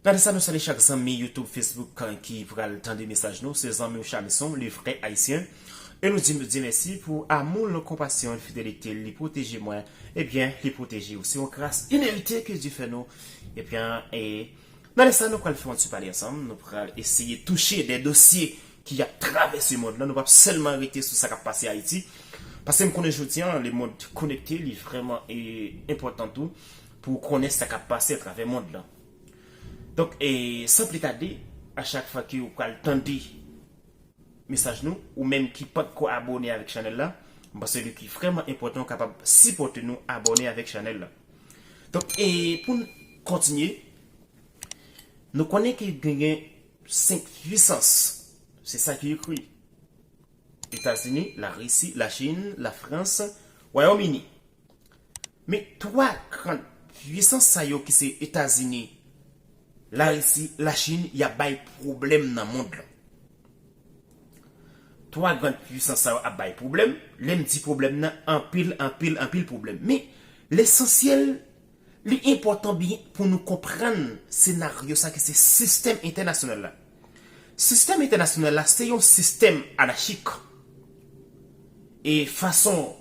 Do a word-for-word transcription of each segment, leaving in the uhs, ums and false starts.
Nan lè sa, nou salye chak zanmi YouTube, Facebook ki pral tande mesaj nou. Se zanmi w Chamison, le vrè Ayisyen. E nou di Bondye mèsi pou amou l, konpasyon l, fidelite l, li pwoteje mwen. Ebyen, li pwoteje w. Se yon gras inerite ke Dye fè nou. Ebyen, e nan lè sa, nou pral fè yon ti pale ansanm. Nou pral eseye touche de dosye ki ap travèse mond lan. Nou p ap sèlman rete sou sa k ap pase Ayiti. Paske m konnen jodi a, le mond konekte, li vrèman e, enpòtan tou pou w konnen sa k ap pase atravè mond lan. Donk, e, san pli tade, a chak fwa ke w pral tande mesaj nou, ou menm ki pa t ko abòne avèk chanèl la, m panse li ki vrèman enpòtan w kapab sipòte nou abòne avèk chanèl la. Donk, e pou n kontinye, nou konnen ke genyen senk pwisans, se sa ki ekri. Etazini, Larisi, Lachin, Lafrans, Wayòm Ini. Men twa gran pwisans sa yo ki se Etazini, Larisi, Lachin, y ap bay pwoblèm nan mond lan. Twa gran pwisans sa yo ap bay pwoblèm. Lè m di pwoblèm nan, anpil, anpil, anpil pwoblèm. Men lesansyèl, li enpòtan byen pou nou konprann senaryo sa ki se sistèm entènasyonal la. Sistèm entènasyonal la se yon sistèm anachik. E fason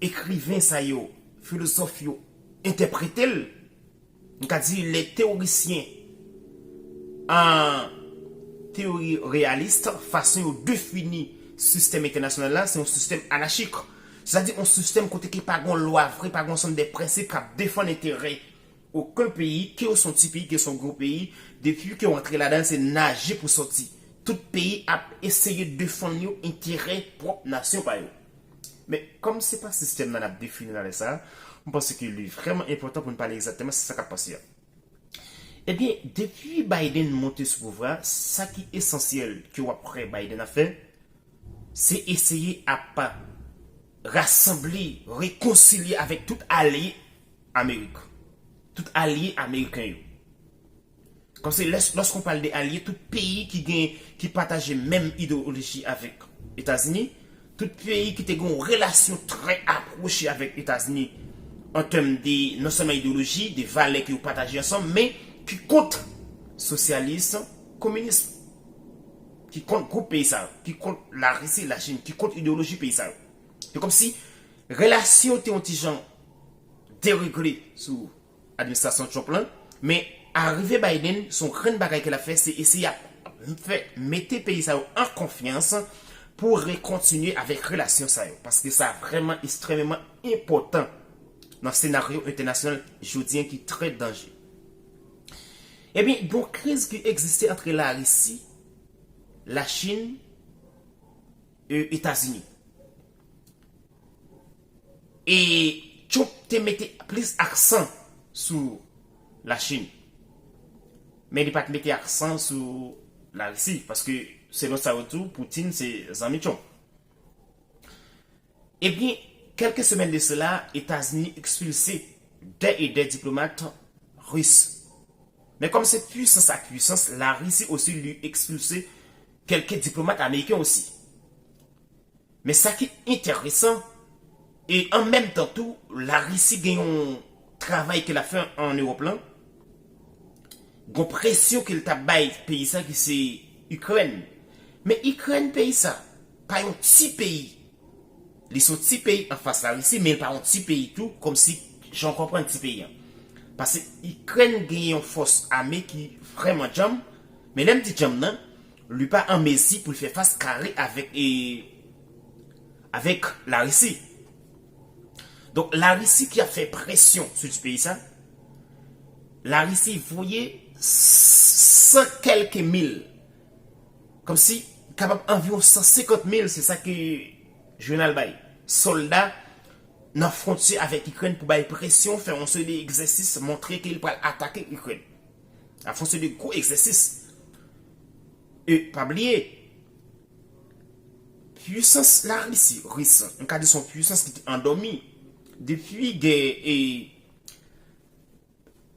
ekriven sa yo, filozòf yo entèprete l, m ka di lè teorisyen an teyori reyalis, fason yo defini sistèm entènasyonal la, se yon sistèm anachik. Sètadi yon sistèm kote ke pa gen lwa vre, pa gen yon sèt de prensip k ap defann enterè okenn peyi, ke w se yon ti peyi, ke w se yon gwo peyi, depi ke w antre ladan l, se naje pou sòti. Tout peyi ap eseye defann yo enterè pwòp nasyon pa yo. Men, kòm se pa sistèm nan n ap defini nan lè sa a, m panse ke li vrèman enpòtan pou n pale egzakteman se sa k ap pase a. Ebyen, depi Biden monte sou pouvwa, sa ki esansyèl ke w ap wè Biden ap fè, se eseye ap rasanble, rekonsilye avèk tout alye Amerik. Tout alye ameriken yo. Kòmsi lès-, lòske w pale de alye, tout peyi ki gen, ki pataje menm ideyoloji avèk Etazini, tout peyi ki te gen yon relasyon trè apwoche avèk Etazini an tèm de non sèlman ideyoloji, de valè ke yo pataje ansanm, men ki kont sosyalis, kominis, ki kont gwoup peyi sa yo, ki kont Larisi, Lachin, ki kont ideyoloji peyi sa yo. Se kòmsi relasyon te yon ti jan deregle sou administrasyon Trump lan, men arive Biden, se yon grenn bagay ke l ap fè, se eseye ap fè mete peyi sa yo an konfyans pou rekontinye avèk relasyon sa yo, paske sa vrèman ekstrèmeman enpòtan nan senaryo entènasyonal jodi an ki trè danje. Ebyen, gon kriz ki egziste ant Larisi, Lachin, e Etazini. E Trump te mete plis aksan sou Lachin. Men li pa t mete aksan sou Larisi, paske selon sa yo di w, Putin se zanmi Trump. Ebyen, kèlke semèn de sela, Etazini ekspilse de e de diplomat ris. Men kòm se pwisans ak pwisans, Larisi osi li ekspilse kèlke diplomat ameriken osi. Men sa ki enteresan, e an menm tan tou, Larisi gen yon travay ke l ap fè an Ewòp lan, gon presyon ke l t ap bay peyi sa ki se Ikrèn. Men Ikrèn, peyi sa, pa yon ti peyi. Li se yon ti peyi anfas Larisi, men li pa yon ti peyi tou, kòmsi jan w konprann ti peyi an. Paske Ikrèn gen yon fòs ame ki vrèman djanm, men lè m di djanm nan, li pa an mezi pou l fè fas kare avèk, e, avèk Larisi. Donk, Larisi ki ap fè presyon sou ti peyi sa, Larisi voye san kèlke mil, kòmsi kapab anviwon san senkant mil, se sa ke jounal bay, sòlda nan fwontyè avèk Ikrèn pou bay presyon, fè yon seri de egzèsis, montre ke li pral atake Ikrèn. Ap fè yon seri de gwo egzèsis. E pa bliye, pwisans Larisi, ris, m ka di se yon pwisans ki te andòmi depi gè, e,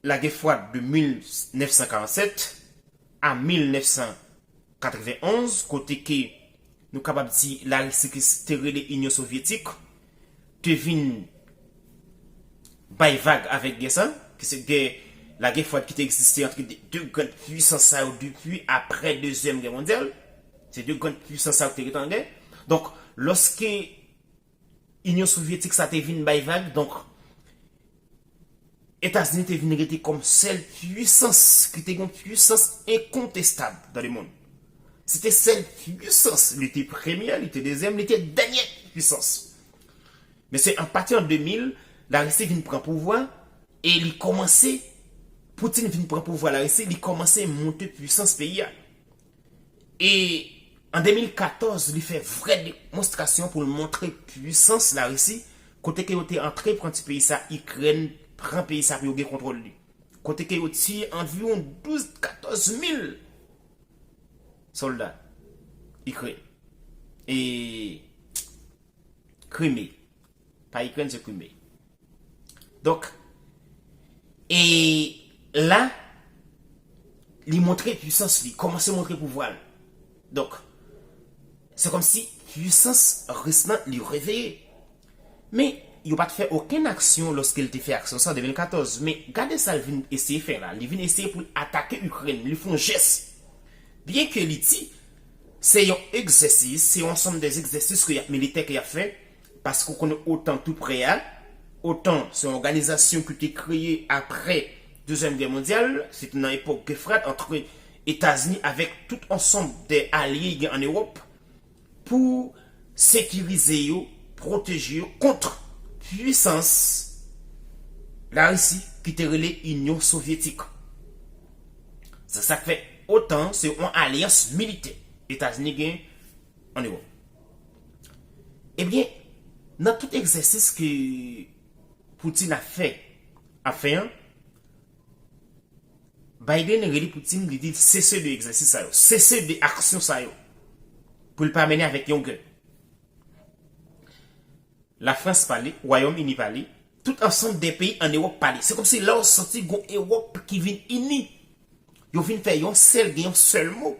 lagè fwad de mil nèf san karannsèt a mil nèf san katrevenonz, kote ke nou kapab di Larisi ki te rele Inyon Sovyetik, te vin bay vag avèk gè sa, ki se gè Lagè fwad ki te egziste ant de, de grann pwisans sa yo depi apre Dezyèm Gè Mondyal. Se de grann pwisans sa yo ki te rete an gè. Donk, lòske Inyon Sovyetik sa te vin bay vag, donk, Etazini te vin rete kòm sèl pwisans ki te gen yon pwisans enkontestab dans le monde. Se te sèl pwisans, li te premyè, li te dezyèm, li te dènyè pwisans. Men se apati an de mil, Larisi vin pran pouvwa e li kòmanse, Putin vin pran pouvwa Larisi, li kòmanse monte pwisans peyi a. E an de mil katòz, li fè vrè demonstrasyon pou l montre pwisans Larisi, kote ke yo te antre pran ti peyi sa, Ikrèn, pran peyi sa pou yo gen kontwòl li. Kote ke yo tiye anviwon douz, katòz mil sòlda Ikrèn. E Krime. Pa Ikrèn, se Krime. Donk, e la, li montre pwisans li, kòmanse montre pouvwa l. Donk, se kòmsi pwisans ris lan li reveye. Men, yo pa t fè okenn aksyon lòske l te fè aksyon sa an de mil katòz. Men, gade sa l vin eseye fè la. Li vin eseye pou l atake Ikrèn. Li fè yon jès. Byenke li di, se yon egzèsis, se yon ansanm de egzèsis ke y ap militè ke y ap fè, paske w konnen OTAN tou prè a, OTAN se yon òganizasyon ki te kreye apre Dezyèm Gè Mondyal, se te nan epòk Gè Frad ant Etazini avèk tout ansanm de alye gen an Ewòp, pou sekirize yo, pwoteje yo kont pwisans Larisi ki te rele Inyon Sovyetik. Se sa k fè OTAN se yon alyans militè Etazini gen an Ewòp. Ebyen, nan tout egzèsis ke Putin ap fè, ap fè an, Biden rele Putin, li di l sese de egzèsis sa yo, sese de aksyon sa yo, pou l pa mennen avèk yon gè. Lafrans pale, Wayòm Ini pale, tout ansanm de peyi an Ewòp pale. Se kòmsi la w santi gon Ewòp ki vin ini. Yo vin fè yon sèl, gen yon sèl mo.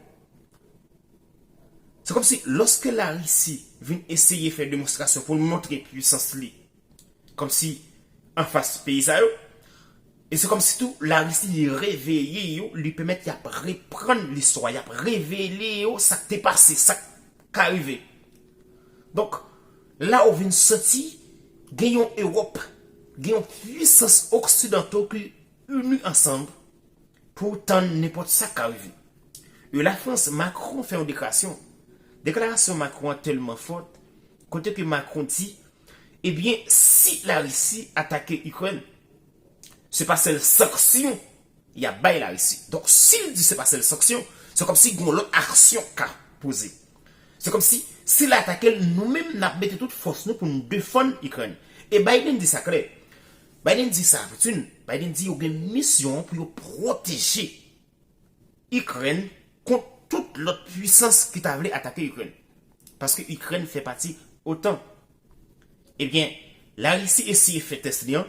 Se kòmsi lòske Larisi vin eseye fè demonstrasyon pou l montre pwisans li, kòmsi anfas peyi sa yo, e se kòmsi tou Larisi li reveye yo, li pèmèt y ap reprann listwa, y ap revele yo sa k te pase, sa k ka rive. Donk, la ou vin santi gen yon Ewòp, gen yon pwisans oksidanto ki ini ansanm pou tann nenpòt sa k ka rive. E Lafrans, Macron fè yon deklarasyon. Deklarasyon Macron an tèlman fòt, kote ke Macron di, ebyen, si Larisi atake Ikrèn, se pa sèl sanksyon y ap bay Larisi. Donk, si l di se pa sèl sanksyon, se kòmsi gen yon lòt aksyon k ka poze. Se kòmsi, si l atake l, nou menm, n ap mete tout fòs nou pou n defann Ikrèn. E Biden di sa klè. Biden di sa a Putin. Biden di yo gen misyon an pou yo pwoteje Ikrèn kont tout lòt pwisans ki ta vle atake Ikrèn. Paske Ikrèn fè pati OTAN. Ebyen, Larisi eseye fè tès li an,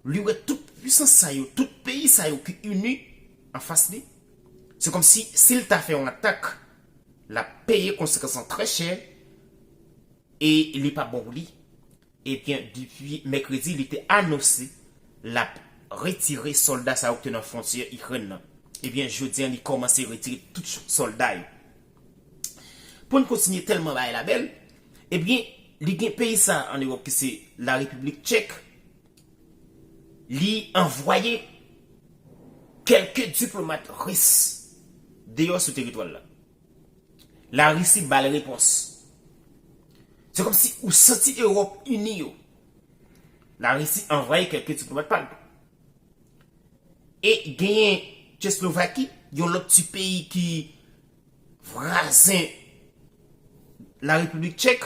li wè tout pwisans sa yo, tout peyi sa yo ki ini anfas li. Se kòmsi, si l ta fè yon atak, l ap peye konsekans lan trè chè e li pa bon pou li. Ebyen, depi mèkredi, li te anonse l ap retire sòlda sa yo ki te nan fwontyè Ikrèn nan. Ebyen, jodi an, li kòmanse retire tout sòlda yo. Pou n kontinye tèlman bagay la bèl, ebyen, li gen peyi sa an Ewòp ki se la Repiblik Tchèk, li anvwaye kèlke diplomat ris deyò sou teritwa l la. Larisi ba l repons. Se kòmsi ou santi Ewòp ini yo. Larisi anvwaye kèlke diplomat pa l. E genyen Tcheslovaki, yon lòt ti peyi ki vwazen la Repiblik Tchèk,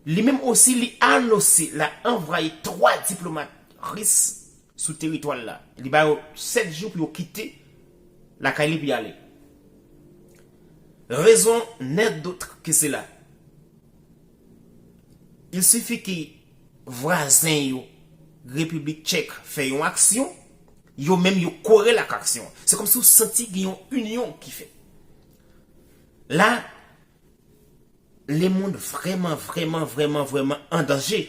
li menm osi li anonse l ap anvwaye twa diplomat ris sou teritwa l la. Li ba yo sèt jou pou yo kite lakay li pou y ale. Raison n'est autre que cela. Il suffit que vwazen yo, Repiblik Tchèk, fè yon aksyon, yo menm yo kore l ak aksyon. Se kòmsi w santi gen yon inyon ki fèt. La, lemonn vrèman, vrèman, vrèman, vrèman an danje.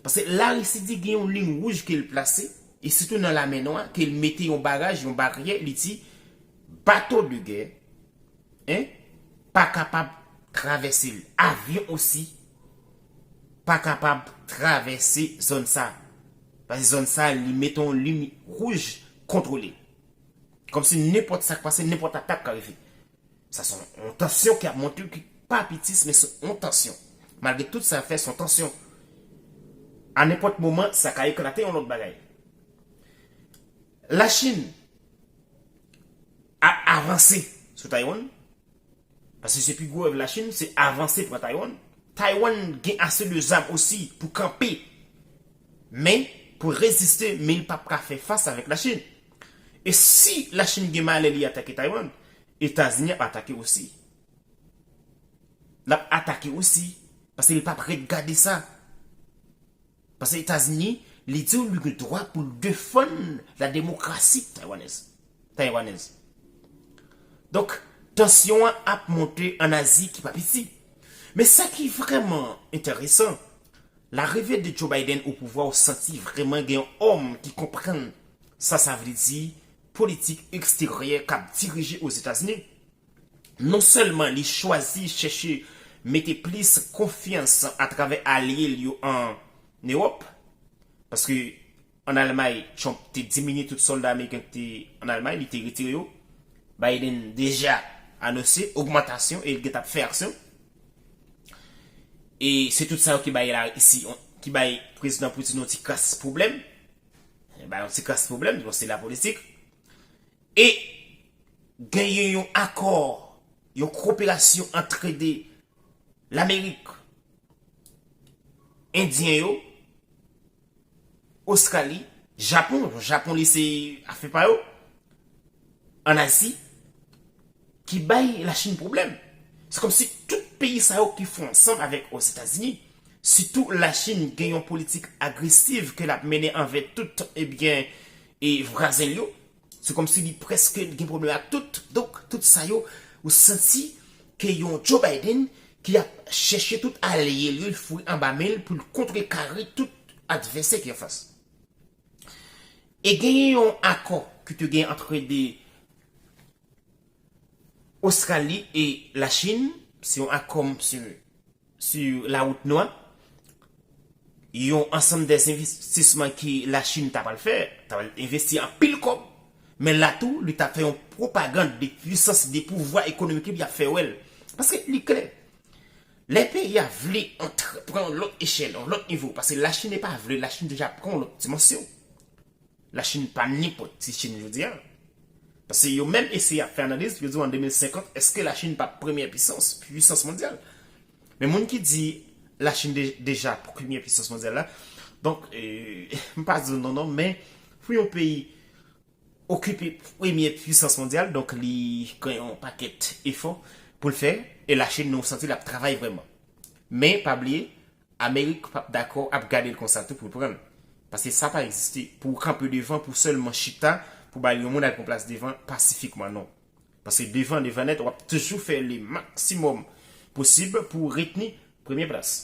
Paske Larisi di gen yon liy wouj ke l plase, e sitou nan Lamè Nwa, ke l mete yon baraj, yon baryè, li di, bato de gè, en, pa kapab travèse l. Avyon osi pa kapab travèse zòn sa. Paske zòn sa, li mete yon lim wouj kontwole. Kòmsi nenpòt sa k pase, nenpòt atak ka rive. Sa se yon, yon tansyon ki ap monte, ki pa piti, men se yon tansyon. Malgre tout sa fè, se yon tansyon. A nenpòt moman, sa ka eklate yon lòt bagay. Lachin ap avanse sou Taiwan. Paske se pi gwo rèv Lachin, se avanse pran Taiwan. Taiwan gen ase de zam osi pou kanpe. Men, pou reziste, men li p ap ka fè fas avèk Lachin. E si Lachin gen malè li atake Taiwan, Etazini ap atake osi. L ap atake osi. Paske li p ap ret gade sa. Paske Etazini, li di w li gen dwa pou l defann la demokrasi taiwanèz. Taiwanèz. Donk, tansyon an ap monte an Azi ki pa piti. Men sa ki vrèman enteresan, larive de Joe Biden o pouvwa, ou santi vrèman gen yon òm ki konprann sa sa vle di politik eksteryè k ap dirije Ozetazini. Non sèlman li chwazi chèche mete plis konfyans atravè alye l yo an Ewòp, paske an Almay, Trump te diminye tout sòlda ameriken ki te an Almay, li te retire yo. Biden deja anonse ogmantasyon e l gentan ap fè aksyon. E se tout sa yo ki bay Larisi, ki bay prezidan Putin yon ti kras pwoblèm. Bay yon ti kras pwoblèm, bon, se lapolitik. E genyen yon akò, yon koperasyon antrede Lamerik, Endyen yo, Ostrali, Japon, Japon li se afè pa yo, an Azi, ki bay Lachin pwoblèm. Se kòmsi tout peyi sa yo ki fè ansanm avèk Ozetazini, sitou Lachin gen yon politik agresiv ke l ap mennen anvè tout, ebyen, e vwazen l yo. Se kòmsi li prèske gen pwoblèm ak tout. Donk, tout sa yo, ou santi ke yon Joe Biden ki ap chèche tout alye l yo, l foure anba men l pou l kontrekare tout advèsè ki anfas. E genyen yon akò ki te gen antre de Ostrali e Lachin, se yon akò, se sou la wout nwa, yon ansanm de envestisman ke Lachin ta pral fè, ta pral envesti anpil kòb, men la tou, li ta fè yon pwopagann de pwisans, de pouvwa ekonomik li ap fè wè l. Paske li klè, lè peyi a vle antre, pran yon lòt echèl, yon lòt nivo, paske Lachin pa vle, Lachin deja pran yon lòt dimansyon. Lachin pa nenpòt ti Chin jodi a. Paske yo menm eseye ap fè analiz, yo di w an de mil senkant, èske Lachin p ap premyè pwisans, pwisans mondyal? Men moun ki di Lachin de, deja premyè pwisans mondyal la, donk, e, m pa di w non, non, men pou yon peyi okipe premyè pwisans mondyal, donk li gen yon pakèt efò pou l fè, e Lachin nou santi l ap travay vrèman. Men pa bliye, Amerik p ap dakò ap gade l konsa tou pou l pran l. Paske sa pa egziste pou w kanpe devan, pou w sèlman chita, pou bay yon moun al pran plas devan pasifikman, non. Paske devan, devan nèt, w ap toujou fè le maksimòm posib pou w retni premye plas.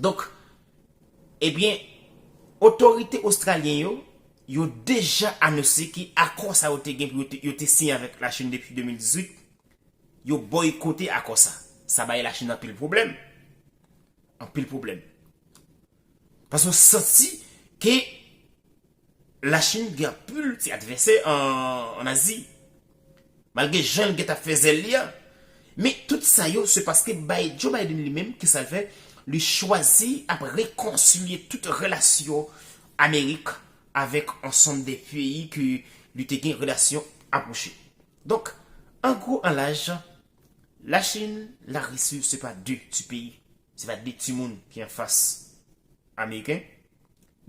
Donk, ebyen, otorite ostralyen yo, yo deja anonse ke akò sa yo te gen pou yo te, yo te siyen avèk Lachin depi de mil dizuit, yo bòykote akò sa. Sa bay Lachin anpil pwoblèm. Anpil pwoblèm. Paske w santi ke Lachin gen anpil ti advèsè an, an Azi. Malgre jan l gentan ap fè zèl li a. Men tout sa yo, se paske bay Joe Biden li menm, ki sa l fè, li chwazi ap rekonsilye tout relasyon Amerik avèk ansanm de peyi ke li te gen relasyon apwoche. Donk, an gwo, an laj, Lachin, Larisi, se pa de ti peyi, se pa de timoun ki anfas Ameriken.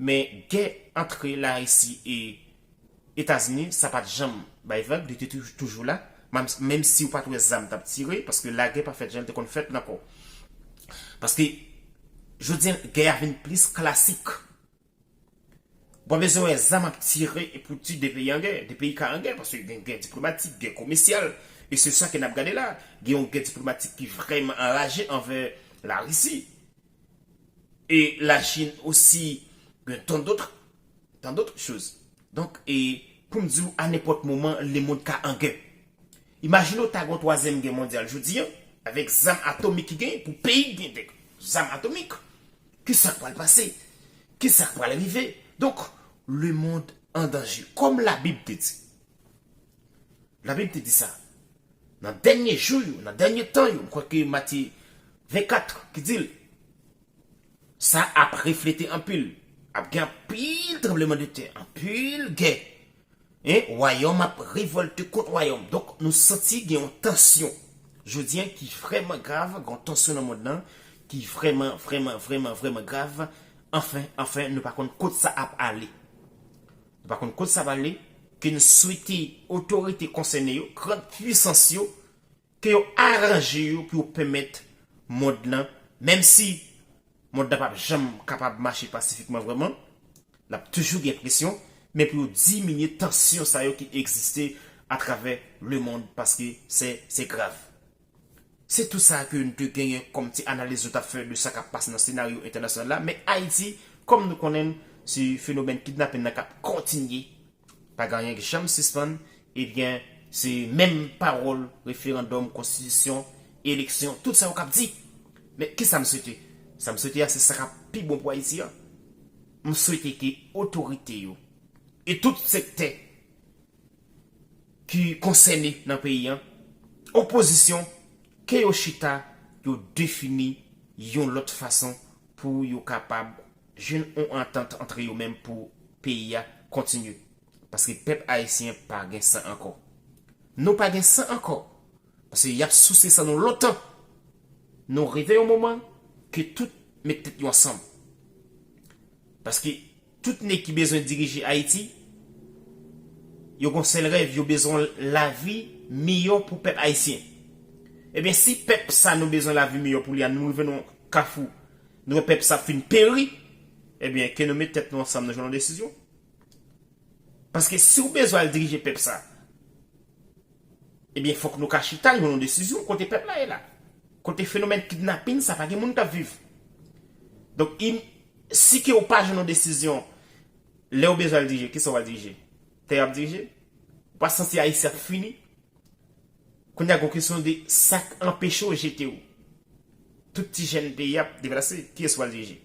Men gè antre Larisi e Etazini, sa pa t janm bay vag, li te toujou, toujou la. Menm, menm si w pa t wè zam t ap tire, paske lagè pa fèt jan l te konn fèt nan kò. Paske, jodi a, gè a vin plis klasik. W pa bezwen wè zam ap tire e pou di de peyi an gè, de peyi ka an gè, paske gen gè diplomatik, gè komèsyal, e se sa ke n ap gade la. Gen yon gè diplomatik ki vrèman anraje anvè Larisi. E Lachin osi, gen tant d'autres. Tant d'autres choses. Donk, e pou m di w, a nenpòt moman, lemonn ka an gè. Imajine w ta gen yon twazyèm gè mondyal jodi a, avèk zam atomik ki genyen, pou peyi ki gen zam atomik. Kisa k pral pase? Kisa k pral rive? Donk, lemonn an danje. Kòm Labib te di. Labib te di sa. Nan dènye jou yo, nan dènye tan yo, m kwè ke Matye vennkat ki di l, sa ap reflete anpil. Ap gen anpil tranblemanntè, anpil gè. Hein, wayòm ap revòlte kont wayòm. Donk, nou santi gen yon tansyon. Jodi a ki vrèman grav, gen yon tansyon nan mond nan, ki vrèman, vrèman, vrèman, vrèman grav. Anfen, anfen, nou pa konn kot sa ap ale. Nou pa konn kot sa ap ale, ke n swete otorite konsène yo, gran pwisans yo, ke yo aranje yo pou yo pèmèt mond lan, menm si mond lan p ap janm kapab mache pasifikman vrèman, l ap toujou gen presyon, men pou yo diminye tansyon sa yo ki egziste atravè lemonn, paske se, se grav. Se tou sa ke nou te genyen kòm ti analiz nou t ap fè de sa k ap pase nan senaryo entènasyonal la. Men Ayiti, kòm nou konnen l, se fenomèn kidnaping nan k ap kontinye. Pa gen anyen ki janm sispann. Ebyen, se menm pawòl, referandòm, konstitisyon, eleksyon, tout sa yo k ap di. Men kisa m swete? Sa m swete a, se sa k ap pi bon pou Ayiti a. M swete ke otorite yo e tout sektè ki konsène nan peyi a, opozisyon, ke yo chita, yo defini yon lòt fason pou yo kapab jwenn yon antant antre yo menm pou peyi a kontinye. Paske pèp ayisyen pa gen san ankò. Nou pa gen san ankò. Paske y ap souse san nou lontan. Nou rive yon moman ke tout met tèt yo ansanm. Paske tout nèg ki bezwen dirije Ayiti, yo gon sèl rèv, yo bezwen lavi miyò pou pèp ayisyen. Ebyen, si pèp sa nou bezwen lavi miyò pou li a, nou rive nan yon kafou, nou wè pèp sa ap fin peri, ebyen, ke nou met tèt nou ansanm, nou jwenn yon desizyon. Paske si w bezwen al dirije pèp sa, ebyen, fòk nou ka chita, jwenn yon desizyon kote pèp la ye la. Kote fenomèn kidnaping sa, pa gen moun k ap viv. Donk, im, si ke w pa jwenn yon desizyon, lè w bezwen al dirije, kisa w al dirije? Tè y ap dirije? Ou pa santi Ayiti ap fini? Kounye a, gon kesyon de sa k anpeche w jete w. Tout ti jèn peyi ap deplase, kiyès w al dirije?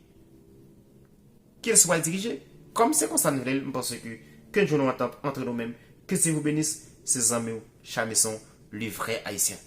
Kiyès w al dirije? Kòm se konsa nou vle l, m panse ke, ke n jwenn yon antant antre nou menm. Que Dieu vous bénisse, se zanmi w, Chamison, le vrai haïtien.